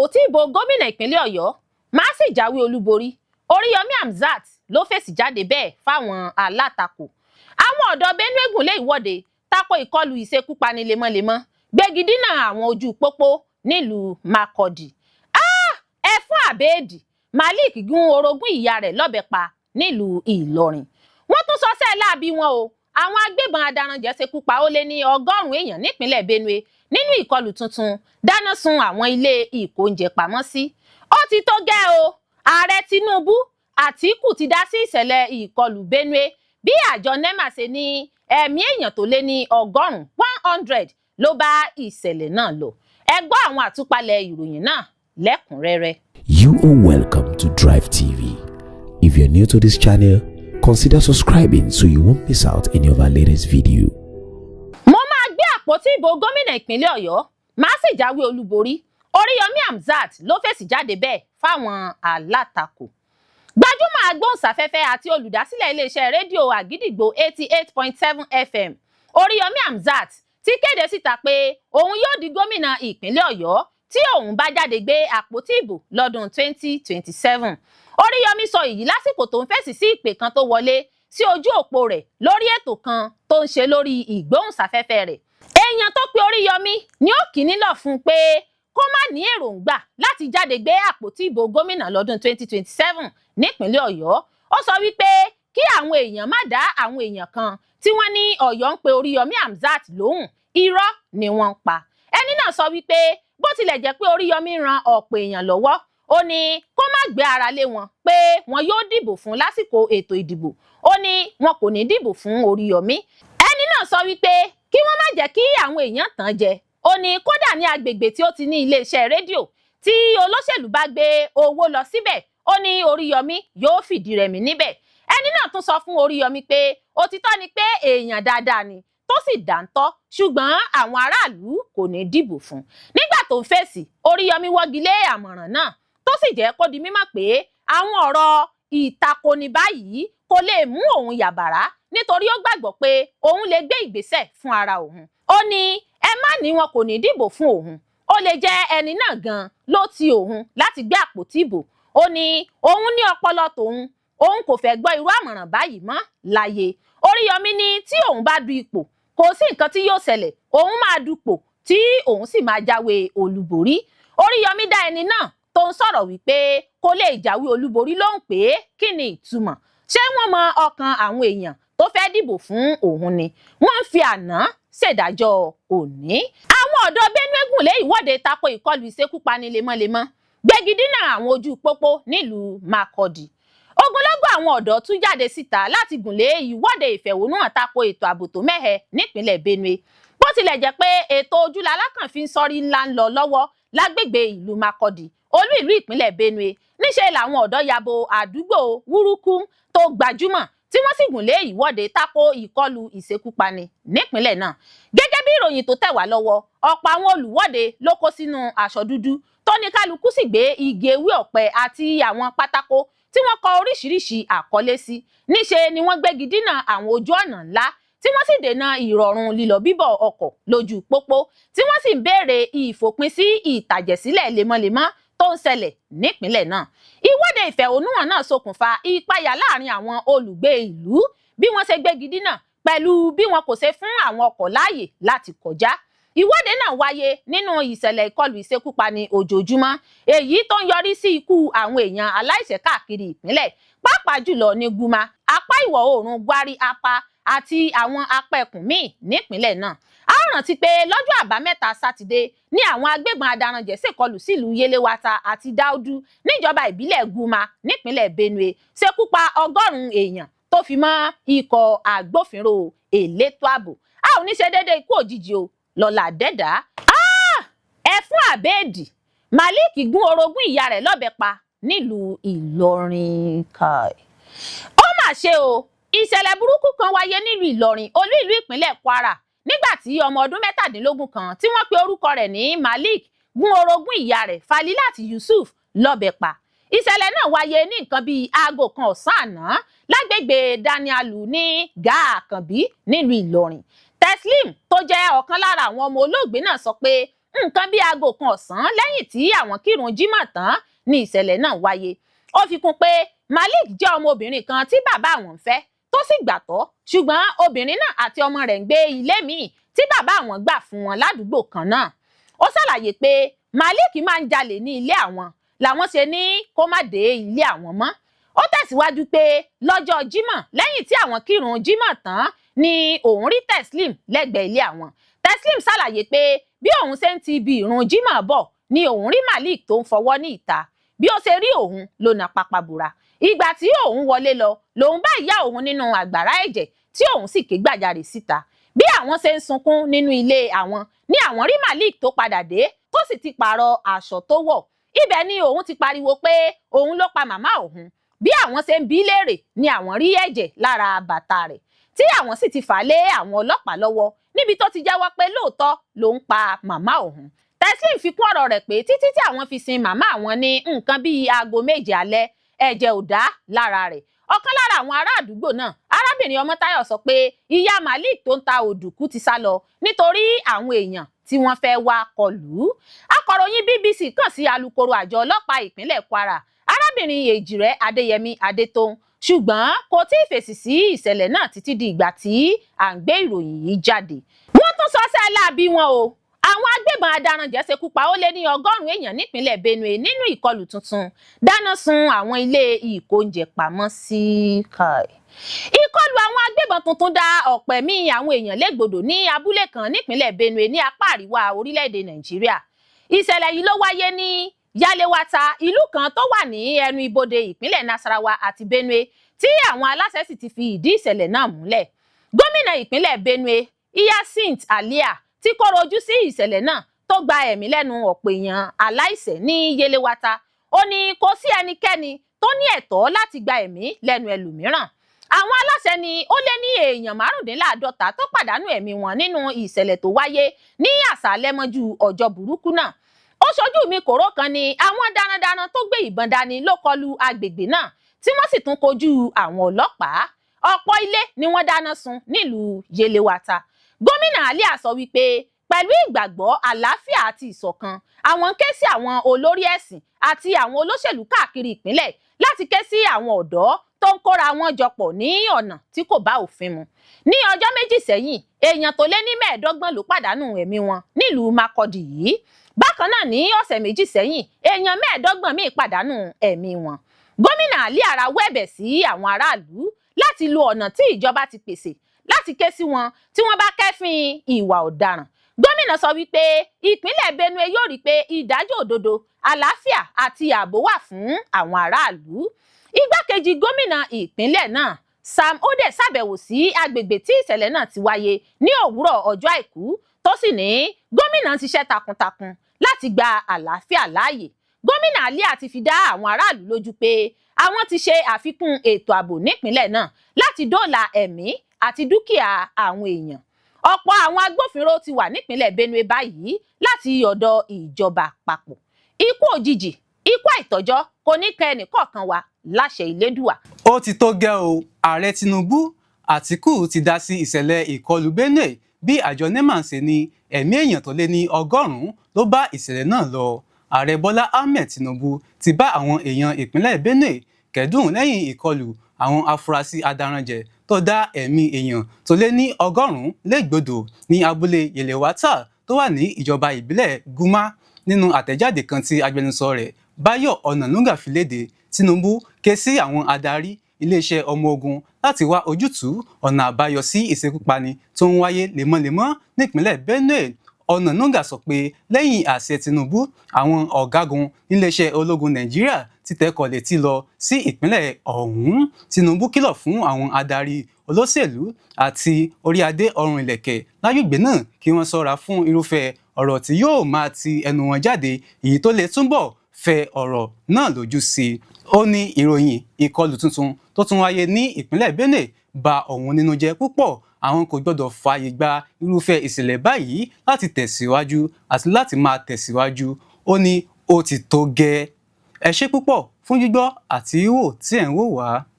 Àpótí ìbò gómìnà ìpínlẹ̀ Ọ̀yọ́, màá sì jáwé olúborí. Oríyọmí Hamzat ló fèsì jáde bẹ́ẹ̀ fáwọn alátakò. Àwọn ọ̀dọ́ Benue gùn lé ìwọ́de tako ìkọlù ìṣekúpani lemọ́lemọ́, gbégidínà àwọn ojú pópó nílùú Makurdi. Ẹ fún àbẹ́ẹ̀dì Malik gún orogún ìyá rẹ̀ lọ́bẹ pa nílùú Ìlọrin. Wọ́n tún sọsẹ́ láabi wọn o. Àwọn agbébọn adaranjẹ̀ ṣekú pa ó lé ní 100 èèyàn nípínlẹ̀ Benue nínú ìkọlù tuntun, dáná sun àwọn ilé ìkóúnjẹ pamọ́ sí. Ó ti tó gẹ́ o, Ààrẹ Tinubu, Àtíkù ti dá sí ìṣẹ̀lẹ̀ ìkọlù Benue bí àjọ NEMA ṣe ní ẹ̀mí èèyàn tó lé ní 100, 100, ló bá ìṣẹ̀lẹ̀ náà lọ. Ẹ gbọ́ àwọn àtúpalẹ̀ ìròyìn náà lẹ́kùnrẹ́rẹ́. You are welcome to Drive TV. If you're new to this channel, consider subscribing so you won't miss out any of our latest video. Mo máa gbé àpótí ìbò gómìnà ìpínlẹ̀ Ọ̀yọ́, màá sì jáwé olúborí. Oríyọmí Hamzat ló fèsì jáde bẹ́ẹ̀ fáwọn alátakò. Gbajúmọ̀ agbóhùnsáfẹ́fẹ́ àti olùdásílẹ̀ iléeṣẹ́ rédíò Àgídìgbò 88.7 FM, Oríyọmí Hamzat, ti kéde síta pé òun yóò di gómìnà ìpínlẹ̀ Ọ̀yọ́ tí òun bá jáde gbé àpótí ìbò lọ́dún 2027. Oríyọmí sọ èyí lásìkò tó ń fèsì sí ìpè kan tó wọlé sí ojú òpó rẹ̀ lórí ètò kan tó ń ṣe lórí ìgbóhùnsáfẹ́fẹ́ rẹ̀. Èèyàn tó pe Oríyọmí ní ó kì í nílọ̀ fún un pé kó má ní èròǹgbà láti jáde gbé àpótí ìbò gómìnà lọ́dún 2027 nípínlẹ̀ Ọ̀yọ́. Ó sọ wípé kí àwọn èèyàn má dá àwọn èèyàn kan tí wọ́n ní Ọ̀yọ́ ń pe Oríyọmí Hamzat lóhùn, irọ́ ni wọ́n ń pa. Ẹni náà sọ wípé bó tilẹ̀ jẹ́ pé Oríyọmí ran ọ̀pọ̀ èèyàn lọ́wọ́, ó ní kó má gbé ara lé wọn pé wọn yóò dìbò fún lásìkò ètò ìdìbò. Ó ní wọn kò ní dìbò fún Oríyọmí. Ẹni náà sọ wípé kí wọ́n má jẹ́ kí àwọn èèyàn tàn jẹ. Ó ní kódà ní agbègbè tí ó ti ní iléeṣẹ́ rédíò, tí olóṣèlú bá gbé owó lọ síbẹ̀, ó ní Oríyọmí yóò fìdí rẹmi níbẹ̀. Ẹni náà tún sọ fún Oríyọmí pé òtítọ́ ni pé èèyàn dáadáa ni tó sì dáńtọ́, ṣùgbọ́n àwọn aráàlú kò ní dìbò fún. Nígbà tó ń fèsì, Oríyọmí wọ́gi lé àmọ̀ràn náà, tó sì jẹ́ kó di mímọ̀ pé àwọn ọ̀rọ̀ ìtakoni báyìí kò lè mú òun yàbàrá, nítorí ó gbàgbọ́ pé òun lè gbé ìgbésẹ̀ fún ara òun. Ó ní ẹ má ní wọn kò ní dìbò fún òun, ó lè jẹ́ ẹni náà gan ló ti òun láti gbé àpótí ìbò. Ó ní òun ní ọpọlọ tòun, òun kò fẹ́ gbọ́ irú àmọ̀ràn báyìí mọ́ láyé. Oríyọmí ní tí òun bá du ipò, kò sí nǹkan tí yóò ṣẹlẹ̀, òun máa dupò tí òun sì máa jáwé olúborí. Oríyọmí dá ẹni náà tó ń sọ̀rọ̀ wípé kò lè jáwé olúborí lóhùn pé kí ni ìtumọ̀? Ṣé wọ́n mọ ọkàn àwọn èèyàn tó fẹ́ dìbò fún òun ni? Wọ́n ń fi àná ṣèdájọ́ òní. Àwọn ọ̀dọ́ Benue gùn lé ìwọ́de tako ìkọlù ìṣekúpani lemọ́lemọ́, gbégidínà àwọn ojú pópó nílùú Makurdi. Ogunlọ́gọ̀ àwọn ọ̀dọ́ tún jáde síta láti gùn lé ìwọ́de ìfẹ̀hónúhàn tako ètò ààbò tó mẹ́hẹ nípínlẹ̀ Benue. Bó tilẹ̀ jẹ́ pé ètò ojúlalákàn fi ń sọrí ńlá ń lọ lọ́wọ́ lágbègbè ìlú Makurdi, olú ìlú ìpínlẹ̀ Benue, níṣẹ́ làwọn ọ̀dọ́ yabo àdúgbò Wúrúkú tó gbajúmọ̀, tí wọ́n sì gùn lé ìwọ́de tako ìkọlù ìṣekúpani nípínlẹ̀ náà. Gẹ́gẹ́ bí ìròyìn tó tẹ̀ wá lọ́wọ́, ọ̀pọ̀ àwọn olùwọ́de ló kó sínú aṣọ dúdú, tó ní kálukú sì gbé igi ewé ọ̀pẹ àti àwọn pátákó tí wọ́n kọ oríṣiríṣi àkọlé sí. Níṣe ni wọ́n gbégi dínà àwọn ojú ọ̀nà ńlá, tí wọ́n sì dènà ìrọ̀rùn lílọ bíbọ̀ ọkọ̀ lójú pópó, tí wọ́n sì ń béèrè ìfòpin sí ìtàjẹ̀sílẹ̀ lemọ́lemọ́ tó ń ṣẹlẹ̀ nípínlẹ̀ náà. Ìwọ́de ìfẹ̀hónúhàn náà ṣokùnfà ìpayà láàrin àwọn olùgbé ìlú bí wọ́n ṣe gbégi dínà pẹ̀lú bí wọn kò ṣe fún àwọn ọkọ̀ láàyè láti kọjá. Ìwọ́de náà wáyé nínú ìṣẹ̀lẹ̀ ìkọlù ìṣekúpani ojoojúmọ́, èyí tó ń yọrí sí ikú àwọn èèyàn aláìṣẹ̀ káàkiri ìpínlẹ̀, pàápàá jùlọ ní Guma, apá ìwọ̀ oòrùn Gwari Apá àti àwọn apá ẹkùn míì nípínlẹ̀ náà. A ó rántí pé lọ́jọ́ Àbámẹ́ta Sátidé ní àwọn agbébọn adaranjẹ̀ ṣèkọlù sílùú Yelewata àti Daudu níjọba ìbílẹ̀ Guma nípínlẹ̀ Benue, ṣekú pa 100 èèyàn tó fi mọ́ ikọ̀ agbófinró elétò ààbò. A ò ní ṣe déédéé ikú òjijì o, lọ́la dẹ́dà. Ẹfún àbẹ́ẹ̀dì Malik gún orogún ìyá rẹ̀ lọ́bẹ pa nílùú Ìlọrin. Ó mà ṣe o, ìṣẹ̀lẹ̀ burúkú kan wáyé nílùú Ìlọrin, olú ìlú ìpínlẹ̀ Kwara, nígbà tí ọmọ ọdún 17 kan tí wọ́n pe orúkọ rẹ̀ ní Malik gún orogún ìyá rẹ̀, Falilat Yusuf, lọ́bẹ pa. Ìṣẹ̀lẹ̀ náà wáyé ní nǹkan bíi aago 1 ọ̀sán àná lágbègbè Danialu ní Gáà Àkànbí nílùú Ìlọrin. Teslim, tó jẹ́ ọ̀kan lára àwọn ọmọ olóògbé náà, sọ pé Nǹkan bíi aago 1 ọ̀sán lẹ́yìn tí àwọn kírun jímọ̀ tán ni ìṣẹ̀lẹ̀ náà wáyé. Ó fi kún pé Malik jẹ́ ọmọbìnrin kan tí bàbá àwọn ń fẹ́ tó sì gbàtọ́, ṣùgbọ́n obìnrin náà àti ọmọ rẹ̀ ń gbé ilé míì tí bàbá àwọn gbà fún wọn ládùúgbò kan náà. Ó ṣàlàyé pé Malik máa ń jalè ní ilé àwọn, làwọn ṣe ní kó má dé ilé àwọn mọ́. Ó tẹ̀síwájú pé lọ́jọ́ jímọ̀, lẹ́yìn tí àwọn kírun jímọ̀ tán, ni òun rí Teslim lẹ́gbẹ̀ẹ́ ilé àwọn. Teslim ṣàlàyé pé bí òun ṣe ń ti ibi ìrun jímọ̀ bọ̀ ni òun rí Malik tó ń fọwọ́ ní ìta. Bí ó ṣe rí òun ló nà pápá bora. Ìgbà tí òun wọlé lọ lòun bá ìyá òun nínú àgbàrá ẹ̀jẹ̀, tí òun sì ké gbàjarè síta. Bí àwọn ṣe ń sunkún nínú ilé àwọn ni àwọn rí Malik tó padà dé, tó sì ti pààrọ̀ aṣọ tó wọ̀. Ibẹ̀ ni òun ti pariwo pé òun ló pa màmá òun. Bí àwọn ṣe ń bi léèrè ni àwọn rí ẹ̀jẹ̀ lára bàtà rẹ̀, tí àwọn sì ti fà lé àwọn ọlọ́pàá lọ́wọ́, níbi tó ti jẹ́wọ́ pé lóòótọ́ ló ń pa màmá òun. Teslim fi kún ọ̀rọ̀ rẹ̀ pé títí tí àwọn fi sin màmá àwọn ní nǹkan bíi aago 7 alẹ́, ẹ̀jẹ̀ ò dá lára rẹ̀. Ọ̀kan lára àwọn ará àdúgbò náà, arábìnrin Ọmọ́táyọ̀, sọ pé ìyá Malik tó ń ta òdùkú ti sá lọ nítorí àwọn èèyàn tí wọ́n fẹ́ wá kọlù ú. Akọ̀ròyìn BBC kàn sí alukoro àjọ ọlọ́pàá ìpínlẹ̀ Kwara, arábìnrin Èjìrẹ́ Adéyẹmí Adétóun, ṣùgbọ́n kò tí ì fèsì sí ìṣẹ̀lẹ̀ náà títí di ìgbà tí à ń gbé ìròyìn yìí jáde. Wọ́n tún sọ sẹ́ láabi wọn o. Àwọn agbébọn adaranjẹ̀ ṣekú pa ó lé ní 100 èèyàn nípínlẹ̀ Benue nínú ìkọlù tuntun, dáná sun àwọn ilé ìkóúnjẹ pamọ́ sí. Ìkọlù àwọn agbébọn tuntun dá ọ̀pọ̀ ẹ̀mí àwọn èèyàn légbodò ní abúlé kan nípínlẹ̀ Benue ní apá àríwá orílẹ̀-èdè Nàìjíríà. Ìṣẹ̀lẹ̀ yìí ló wáyé ní Yalewata, ìlú kan tó wà ní ẹnu ibodè ìpínlẹ̀ Nasarawa àti Benue, tí àwọn aláṣẹ sì ti fi ìdí ìṣẹ̀lẹ̀ náà múlẹ̀. Gómìnà ìpínlẹ̀ Benue, Hyacinth Alia, tí kóró ojú sí ìṣẹ̀lẹ̀ náà tó gba ẹ̀mí lẹ́nu ọ̀pọ̀ èèyàn aláìṣẹ̀ ní Yelewata. Ó ní kò sí ẹnikẹ́ni tó ní ẹ̀tọ́ láti gba ẹ̀mí lẹ́nu ẹlòmíràn. Àwọn aláṣẹ ní ó lé ní èèyàn 55 tó pàdánù ẹ̀mí wọn nínú ìṣẹ̀lẹ̀ tó wáyé ní àṣálẹ́ mọ́jú ọjọ́ burúkú náà. Ó ṣojú mi kòró kan ni àwọn darandaran tó gbé ìbọn dání ló kọlu agbègbè náà, tí wọ́n sì tún kojú àwọn ọlọ́pàá. Ọ̀pọ̀ ilé ni wọ́n dáná sun nílùú Yelewata. Gómìnà Alia sọ wípé pẹ̀lú ìgbàgbọ́, àlàáfíà àti ìṣọ̀kan, àwọn ń ké sí àwọn olórí ẹ̀sìn àti àwọn olóṣèlú káàkiri ìpínlẹ̀ láti ké sí àwọn ọ̀dọ́ tó ń kóra wọn jọpọ̀ ní ọ̀nà tí kò bá òfin mu. Ní ọjọ́ 2 sẹ́yìn, èèyàn tó lé ní 25 ló pàdánù ẹ̀mí wọn nílùú Makurdi yìí. Bákan náà, ní ọ̀sẹ̀ 2 sẹ́yìn, èèyàn 25 míì pàdánù ẹ̀mí wọn. Gómìnà Alia rawọ́ ẹ̀bẹ̀ sí àwọn aráàlú láti lo ọ̀nà tí ìjọba ti pèsè láti ké sí wọn tí wọ́n bá kẹ́fín ìwà ọ̀daràn. Gómìnà sọ wípé ìpínlẹ̀ Benue yóò rí pé ìdájọ́ òdodo, àlàáfíà àti ààbò wà fún àwọn aráàlú. Igbákejì gómìnà ìpínlẹ̀ náà, Sam Ode, ṣàbẹ̀wò sí agbègbè tí ìṣẹ̀lẹ̀ náà ti wáyé ní òwúrọ̀ ọjọ́ Àìkú, tó sì ní gómìnà ń ṣiṣẹ́ takuntakun láti gba àlàáfíà láàyè. Gómìnà Alia ti fi dá àwọn aráàlú lójú pé àwọn ti ṣe àfikún ètò ààbò nípìnlẹ̀ náà láti dóòlà ẹ̀mí àti dúkìá àwọn èèyàn. Ọ̀pọ̀ àwọn agbófinró ti wà nípìnlẹ̀ Benue báyìí láti ọ̀dọ̀ ìjọba àpapọ̀. Ikú òjijì, ikú àìtọ́jọ́ kò ní kan ẹnìkọ̀ọ̀kan wa láṣẹ Ìlédùà. Ó ti tó gẹ́ o. Ààrẹ Tinubu, Àtìkù ti dá sí ìṣẹ̀lẹ̀ ìkọlù Benue, bí àjọ NEMA ṣe ní ẹ̀mí èèyàn tó lé ní 100 ló bá ìṣẹ̀lẹ̀ náà lọ. Ààrẹ Bọ́lá Ahmed Tinubu ti bá àwọn èèyàn ìpínlẹ̀ Benue kẹ́dùn lẹ́yìn ìkọlù àwọn afurasí adaranjẹ̀ tó dá ẹ̀mí èèyàn tó lé ní 100 légbodò ní abúlé Yelewata tó wà ní ìjọba ìbílẹ̀ Guma. Nínú àtẹ̀jáde kan tí agbẹnusọ rẹ̀, Báyọ̀ Ọ̀nànúgà, fi léde, Tinubu ké sí àwọn adarí iléeṣẹ́ ọmọ ogun láti wá ojútùú ọ̀nà àbáyọ sí ìṣekúpani tó ń wáyé lemọ́lemọ́ nípìnlẹ̀ Benue. Ọ̀nànúgà sọ pé lẹ́yìn àṣẹ Tinubu, àwọn ọ̀gágun níléeṣẹ́ ológun Nàìjíríà ti tẹkọ̀ létí lọ sí ìpínlẹ̀ ọ̀hún. Tinubu kìlọ̀ fún àwọn adarí olóṣèlú àti orí adé ọrùn ìlẹ̀kẹ̀ lágbègbè náà kí wọ́n ṣọ́ra fún irúfẹ́ ọ̀rọ̀ tí yóò máa ti ẹnu wọn jáde, èyí tó lè túbọ̀ fẹ ọ̀rọ̀ náà lójú sí i. Ó ní ìròyìn ìkọlù tuntun tó tún wáyé ní ìpínlẹ̀ Benue ba òun nínú jẹ́ púpọ̀. Àwọn kò gbọdọ̀ fààyè gba irúfẹ́ ìṣẹ̀lẹ̀ báyìí láti tẹ̀síwájú àti láti máa tẹ̀síwájú. Ó ní ó ti tó gẹ́. Ẹ ṣé púpọ̀ fún gbígbọ́ àti wíwò tí ẹ̀ ń wò wá.